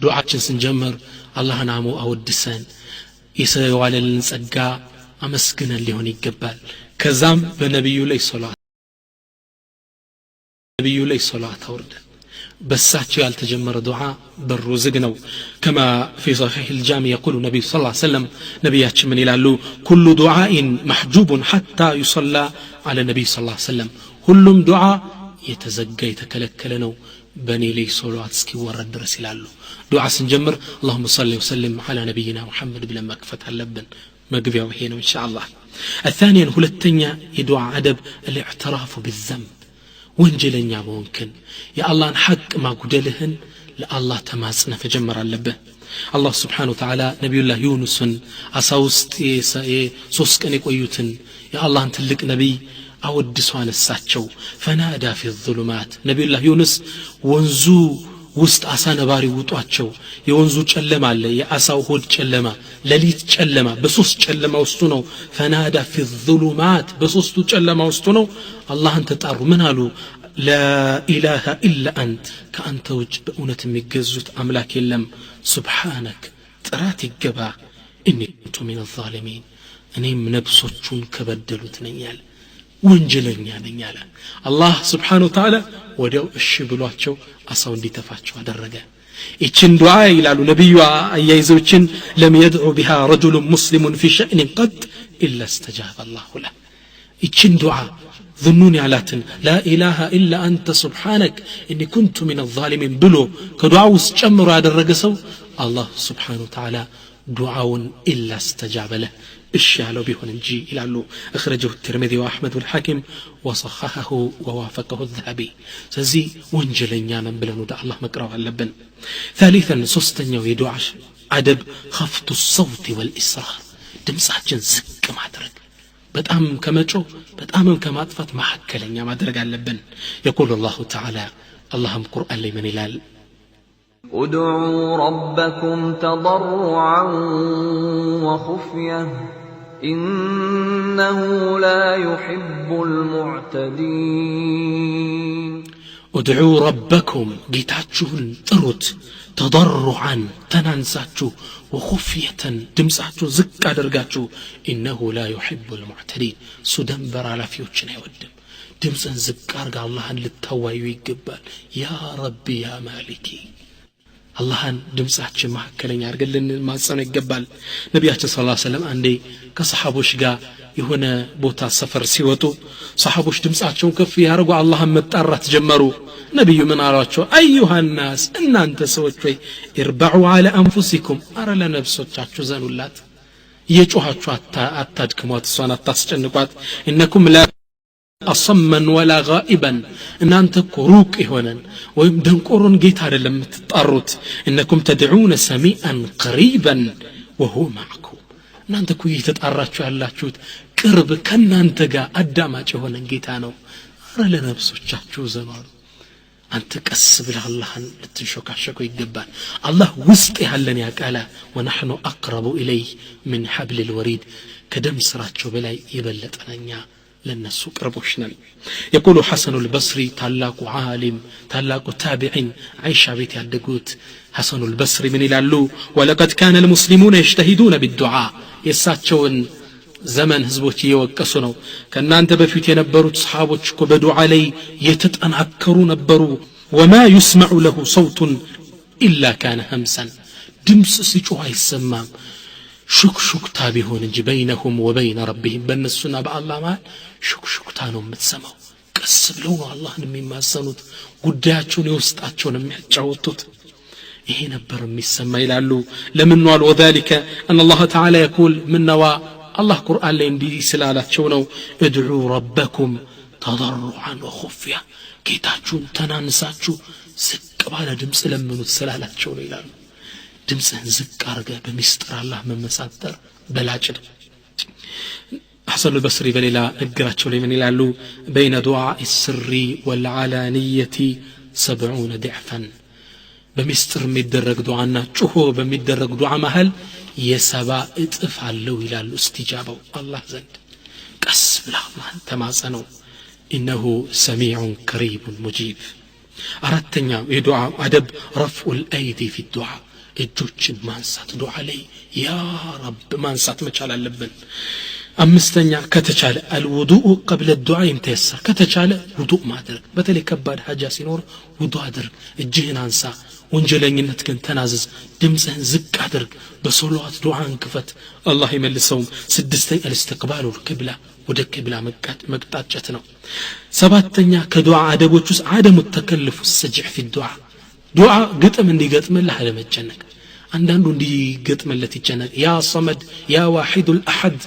ዱዓችን ስንጀምር አላህን አሞ አወድሰን የዋለልን ጸጋ አመስግነን ሊሆን ይገባል። ከዛም በነቢዩ ላይ ሶላት፣ ነቢዩ ላይ ሶላት አውርደን፣ በሳቸው ያልተጀመረ ዱዓ በሩ ዝግ ነው። كما في صحيح الجامع يقول النبي صلى الله عليه وسلم፣ ነቢያችን ምን ይላሉ? كل دعاء محجوب حتى يصلى على النبي صلى الله عليه وسلم። ሁሉም ዱዓ የተዘጋ የተከለከለ ነው በእኔ ላይ ሶላት እስኪወረድ ድረስ ይላሉ። ዱዓ ስንጀምር اللهم صل وسلم على نبينا محمد ብለን መክፈት አለብን። መግቢያው ይሄ ነው ኢንሻ አላህ። ثانيا፣ ሁለተኛ የዱዓ አደብ الاعتراف بالذنب፣ ወንጀለኛ መሆንክን፣ የአላህን ሐቅ ማጉደልህን ለአላህ ተማጽነ መጀመር አለብህ። አላህ سبحانه وتعالى ነቢዩላህ ዩኑስን፣ አሳ ውስጥ 3 ቀን የቆዩትን የአላህን ትልቅ ነቢይ አወድሶ አነሳቸው። فنادى في الظلمات፣ ነቢዩላህ ዩኑስ ወንዙ ውስጥ አሳ ነባሪ ውጧቸው፣ የወንዙ ጨለማ አለ፣ የአሳው ሆድ ጨለማ፣ ሌሊት ጨለማ፣ በሶስት ጨለማ ውስጡ ነው። فنادى في الظلمات፣ በሶስቱ ጨለማ ውስጡ ነው አላህን ተጣሩ። ምን አሉ? لا إله إلا أنت፣ ከአንተ ውጭ በእውነት የሚገዙት አምላክ የለም፣ سبحانك፣ ጥራት ይገባ፣ إني كنت من الظالمين፣ እኔም ነብሶቹን ከበደሉት ነኝ አለ፣ ወንጀለኛ ነኝ አለ። አላህ سبحانه وتعالى ወዲያው እሺ ብሏቸው አሳው እንዲተፋቸው አደረገ። ይችን ዱዓ ይላሉ ነቢዩ አያይዘዎችን፣ لم يدع بها رجل مسلم في شأن قط إلا استجاب الله له። ይችን ዱዓ ذኑን ያላትን لا إله إلا أنت سبحانك إني كنت من الظالمين ብሎ ከዱዓ ውስጥ ጨምሮ ያደረገ ሰው አላህ سبحانه وتعالى ዱዓውን إلا استجاب له፣ እሺ ያለው ቢሆን እንጂ ይላሉ። أخرجه الترمذي وأحمد والحاكم وصححه ووافقه الذهبي። ስለዚህ ወንጀለኛ ነን ብለን ወደ አላህ መቅረብ አለብን። ثالثا፣ ሶስተኛው የዱዓ አደብ خفض الصوت والإصرار፣ ድምፃችን ዝቅ ማድረግ፣ በጣም ከመጮህ በጣምም ከማጥፋት መካከለኛ ማድረግ አለብን። يقول الله تعالى፣ አላህም ቁርአን ላይ ምን ይላል? ادعوا ربكم تضرعا وخفية إنه لا يحب المعتدين. ادعوا ربكم፣ ጌታችሁን ጥሩት፣ تضرعا፣ ተናንሳችሁ፣ وخفية፣ ድምፃችሁ ዝቅ አድርጋችሁ፣ إنه لا يحب المعتدين፣ እሱ ደንበር አላፊዎችን አይወድም። ድምፅን ዝቅ አርጋ አላህን ልታዋዩ ይገባል። يا ربي يا مالكي፣ አላህን ድምፃችን መካከለኛ አድርገን ልንማጸነው ይገባል። ነቢያችን صلى الله عليه وسلم አንዴ ከሰሓቦች ጋር የሆነ ቦታ ሰፈር ሲወጡ ሰሓቦች ድምፃቸውን ከፍ ያደርጉ አላህን መጣራት ጀመሩ። ነቢዩ ምን አሏቸው? أيها الناس፣ እናንተ ሰዎች ወይ፣ اربعوا على أنفسكم፣ አረ ለነፍሶቻችሁ ዘኑላት፣ እየጮኻችሁ አታድክሟት፣ እሷን አታስጨንቋት። إنكم لا أصما ولا غائبا፣ እናንተ እኮ ሩቅ የሆነን ወይም ደንቆሮን ጌታ አይደለም የምትጣሩት። إنكم تدعون سميعا قريبا وهو معكم፣ እናንተ እኮ እየተጣራችሁ ያላችሁት ቅርብ ከእናንተ ጋር አዳማጭ የሆነን ጌታ ነው። አረ ለነፍሶቻችሁ ዘኑ አሉ። አንተ ቀስ ብለህ አላህን ልትንሾካሸከው ይገባል። አላህ ውስጥ ያለን ያቃላ። ونحن أقرب إليه من حبل الوريد፣ ከደም ስራቸው በላይ የበለጠነኛ ለነሱ ቅርቦች ነን። يقول الحسن البصري፣ ታላቁ ዓሊም፣ ታላቁ ታቢዒን፣ አይሻ ቤት ያደጉት ሐሰኑ ልበስሪ ምን ይላሉ? ولقد كان المسلمون يجتهدون بالدعاء። የእሳቸውን ዘመን ህዝቦች እየወቀሱ ነው። ከእናንተ በፊት የነበሩት ሰሓቦች እኮ በዱዓ ላይ የተጠናከሩ ነበሩ። وما يسمع له صوت إلا كان همسا፣ ድምፅ ሲጮህ አይሰማም ሹክሹክታ ቢሆን እንጂ፣ بينهم وبين ربهم፣ በእነሱና በአላህ መሃል ሹክሹክታ ነው የምትሰማው። ቀስ ብለው ነው አላህን የሚማጸኑት፣ ጉዳያቸውን የውስጣቸውን የሚያጫወቱት። ይሄ ነበር የሚሰማ ይላሉ። ለምን ዋል? وذلك أن الله تعالى يقول፣ ምነዋ አላህ ቁርአን ላይ እንዲህ ስላላቸው ነው፣ ادعوا ربكم تضرعا وخفية፣ ጌታችሁን ተናንሳችሁ ዝቅ ባለ ድምፅ ለምኑት ስላላቸው ነው ይላሉ። ድምፅህን ዝቅ አርገ በሚስጥር አላህ መመሳጠር በላጭ ነው። ሐሰኑ ልበስሪ በሌላ ንግግራቸው ላይ ምን ይላሉ? بين دعاء السر والعلانية 70 ضعفا፣ በሚስጥር የሚደረግ ዱዓና ጩሆ በሚደረግ ዱዓ መሃል የ70 እጥፍ አለው ይላሉ እስቲጃባው አላህ ዘንድ። ቀስ ብለህ አላህን ተማጸነው። إنه سميع قريب مجيب። አራተኛ የዱዓ አደብ رفع الأيدي في الدعاء፣ እጆችን ማንሳት። ዱዓ ላይ يا رب ማንሳት መቻል አለብን። አምስተኛ ከተቻለ الوضوء قبل الدعاء إن تيسر፣ ከተቻለ ውዱእ ማድረግ። በተለይ ከባድ ሀጃ ሲኖር ውዱእ አድርግ፣ እጅህን አንሳ፣ ወንጀለኝነት ግን ተናዘዝ፣ ድምፅህን ዝቅ አድርግ፣ በሶለዋት ዱዓን ክፈት፣ አላህ ይመልሰውም። ስድስተኛ الاستقبال القبلة፣ ወደ ቅብላ መቅጣጨት ነው። ሰባተኛ ከዱዓ አደቦች ውስጥ عدم تكلف السجع في الدعاء፣ ዱዓ ግጥም እንዲገጥምልህ አለመጨነቅ። አንዳንዱ እንዲገጥምለት ይጨነቅ፣ يا صمد يا واحد الأحد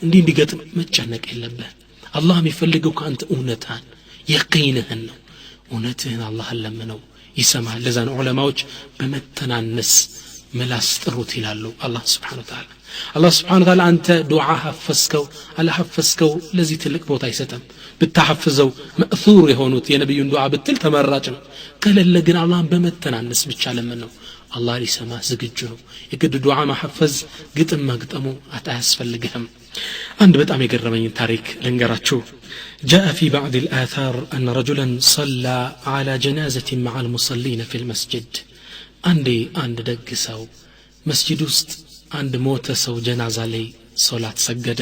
እንዲህ እንዲገጥም መጨነቅ የለብህ። አላህ የሚፈልገው ከአንተ እውነታን የቂንህን ነው። እውነትህን አላህን ለምነው፣ ይሰማል። ለዛ ነው ዑለማዎች በመተናነስ ምላስ ጥሩት ይላሉ አላህ سبحانه وتعالى። አላህ سبحانه وتعالى አንተ ዱዓ ሐፈዝከው አላሐፈዝከው ለዚህ ትልቅ ቦታ አይሰጥም። ብታሐፍዘው مأثور የሆኑት የነቢዩን ዱዓ ብትል ተመራጭ ነው። ከሌለ ግን አላህን በመተናነስ ብቻ ለምን ነው፣ አላህ ሊሰማ ዝግጁ ነው። የግድ ዱዓ ማሐፈዝ ግጥም መግጠሙ አያስፈልግህም። አንድ በጣም የገረመኝ ታሪክ ልንገራችሁ። جاء في بعض الآثار أن رجلا صلى على جنازة مع المصلين في المسجد። አንዴ አንድ ደግ ሰው መስጂድ ውስጥ አንድ ሞተ ሰው ጀናዛ ላይ ሶላት ሰገደ።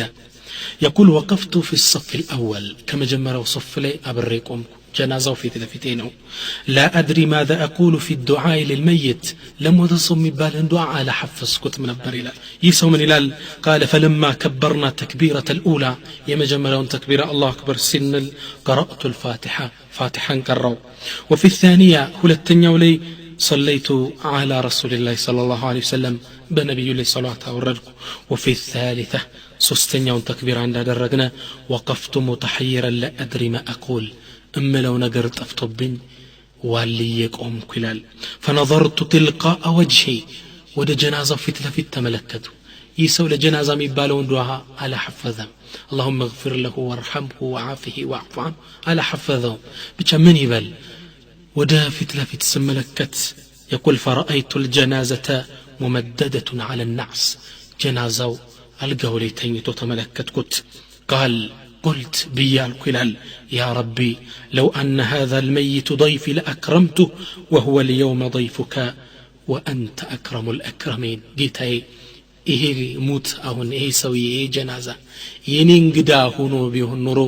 يقول وقفت في الصف الأول፣ ከመጀመሪያው ሶፍ ላይ አብሬ ቆምኩ። ጀናዛው ፊት ለፊቴ ነው። لا أدري ماذا أقول في الدعاء للميت፣ ለሞተ ሰው የሚባልን ዱዓ አላሐፈዝኩትም ነበር ይላል። ይህ ሰው ምን ይላል? قال فلما كبرنا التكبيرة الأولى፣ የመጀመሪያውን ተክቢራ الله أكبر ስንል قرأت الفاتحة፣ ፋቲሓን ቀራው። وفي الثانية፣ ሁለተኛው ላይ صليت على رسول الله صلى الله عليه وسلم፣ በነቢዩ ላይ ሰላት አወረድኩ። وفي الثالثة፣ ሶስተኛውን ተክቢራ እንዳደረግነ وقفت متحيرا لا أدري ما أقول፣ እምለው ነገር ጠፍቶብኝ ዋልዬ ቆምኩ ይላል። فنظرت تلقاء وجهي፣ ወደ ጀናዛው ፊት ለፊት ተመለከቱ። ይህ ሰው ለጀናዛ የሚባለውን ዱዓ አላሐፈዘም። اللهم اغفر له وارحمه وعافه واعف عنه አላሐፈዘውም። ብቻ ምን ይበል? ወደ ፊት ለፊት ስመለከት يقول فرأيت الجنازة ممددة على النعش፣ ጀናዛው አልጋው ላይ ተኝቶ ተመለከትኩት። قال قلت ብያልኩ ይላል يا ربي لو أن هذا الميت ضيفي لأكرمته وهو اليوم ضيفك وأنت أكرم الأكرمين። ጌታዬ፣ ይሄ ሙት አሁን ይሄ ሰውዬ ይሄ ጀናዛ የኔ እንግዳ ሆኖ ቢሆን ኖሮ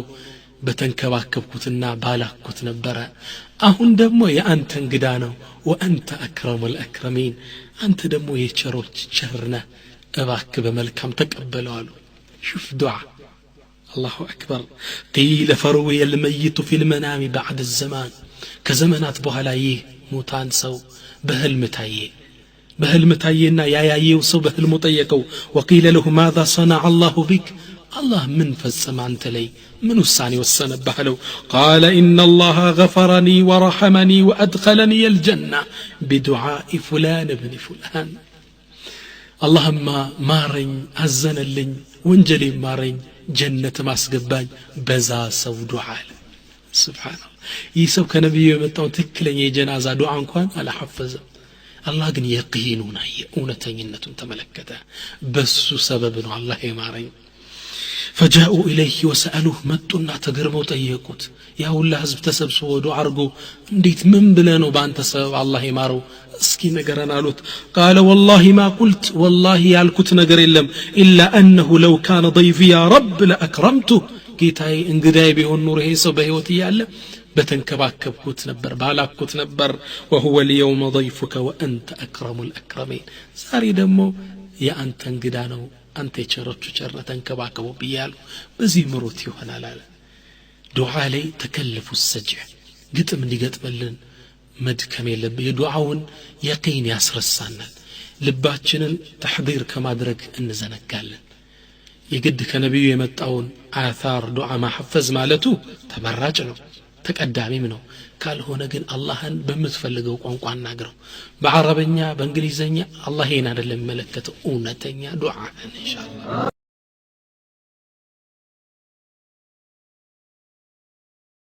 በተንከባከብኩትና ባላኩት ነበረ። አሁን ደግሞ የአንተ እንግዳ ነው። وأنت أكرم الأكرمين፣ አንተ ደግሞ የቸሮች ቸር ነህ፣ እባክ በመልካም ተቀበለው አሉ። شوف ዱዓ፣ الله أكبر። قيل فرؤي الميت في المنام بعد زمان፣ ከዘመናት በኋላ ይህ ሙታን ሰው በህልም ታየ። በህልም ታየና ያያየው ሰው በህልሙ ጠየቀው። وقيل له ماذا صنع الله بك፣ አላህ ምን ፈጸመ አንተ ላይ፣ ምን ውሳኔ ወሰነብህ አለው። قال إن الله غفرني ورحمني وأدخلني الجنة بدعاء فلان بن فلان። አላህማ ማረኝ፣ አዘነልኝ፣ ወንጀሌ ማረኝ፣ ጀነት ማስገባኝ በዛ ሰው ዱዓ አለ። سبحان الله፣ ይህ ሰው ከነቢዩ የመጣውን ትክክለኛ የጀናዛ ዱዓ እንኳን አላሐፈዘም። አላህ ግን የቂኑን አየ፣ እውነተኝነቱን ተመለከተ። በሱ ሰበብ ነው አላህ የማረኝ። فجاءوا إليه وسألوه፣ መጡና ተገርመው ጠየቁት። ያ ሁላ ህዝብ ተሰብስቦ ዱዓ አድርጎ እንዴት ምን ብለህ ነው በአንተ ሰበብ አላህ የማረው፣ እስኪ ንገረን አሉት። قال والله ما قلت፣ والله ያልኩት ነገር የለም፣ إلا أنه لو كان ضيفي يا رب لأكرمته፣ ጌታዬ እንግዳዬ ቢሆን ኑሮ ይሄ ሰው በህይወት እያለ በተንከባከብኩት ነበር፣ ባላኩት ነበር። وهو اليوم ضيفك وأنت أكرم الأكرمين፣ ዛሬ ደግሞ የአንተ እንግዳ ነው፣ አንተ የቸሮቹ ቸር ነህ፣ ተንከባከበው ብያለሁ፣ በዚህ ምሮት ይሆናል አለ። ዱዓ ላይ تكلف السجع፣ ግጥም እንዲገጥምልን መድከም የለብን። የዱዓውን የቂን ያስረሳናል። ልባችንን تحضير ከማድረግ እንዘነጋለን። የግድ ከነቢዩ የመጣውን آثار ዱዓ ማሐፈዝ ማለቱ ተመራጭ ነው፣ ተቀዳሚም ነው። ካልሆነ ግን አላህን በምትፈልገው ቋንቋ አናግረው፣ በአረበኛ በእንግሊዘኛ። አላህ ይሄን አይደለም የሚመለከተው፣ እውነተኛ ዱዓህን إن شاء الله።